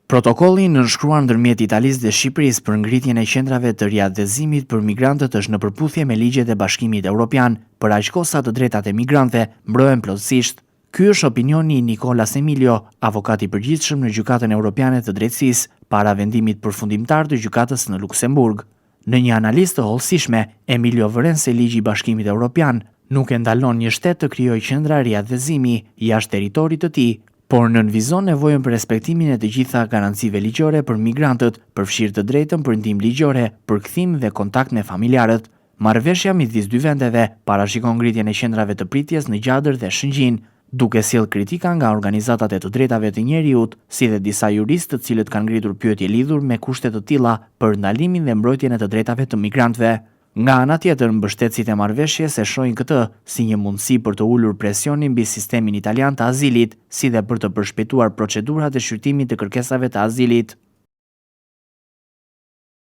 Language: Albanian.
Protokolli i nënshkruar ndërmjet Italisë dhe Shqipërisë për ngritjen e qendrave të riatdhezimit për migrantët është në përputhje me ligjet e Bashkimit Europian, për aq kohë sa të drejtat e migrantëve mbrohen plotësisht. Ky është opinioni i Nicolas Emilio, avokat i përgjithshëm në Gjykatën Europiane të Drejtësisë, para vendimit përfundimtar të gjykatës në Luksemburg. Në një analizë të hollësishme, Emilio vëren se ligji i Bashkimit Europian nuk e ndalon një shtet të krijojë qendra riatdhezimi jashtë territorit të tij, por nënvizon nevojën për respektimin e të gjitha garancive ligjore për migrantët, përfshirë të drejtën për ndihmë ligjore, për kthim dhe kontakt me familjarët. Marrëveshja midis dy vendeve parashikon ngritjen e qendrave të pritjes në Gjadër dhe Shëngjin, duke sjellë kritika nga organizatat e të drejtave të njeriut, si dhe disa juristë të cilët kanë ngritur pyetje lidhur me kushte të tilla për ndalimin dhe mbrojtjen e të drejtave të migrantëve. Nga ana tjetër, mbështetësit e marrëveshjes e shohin këtë si një mundësi për të ulur presionin mbi sistemin italian të azilit, si dhe për të përshpejtuar procedurat e shqyrtimit të kërkesave të azilit.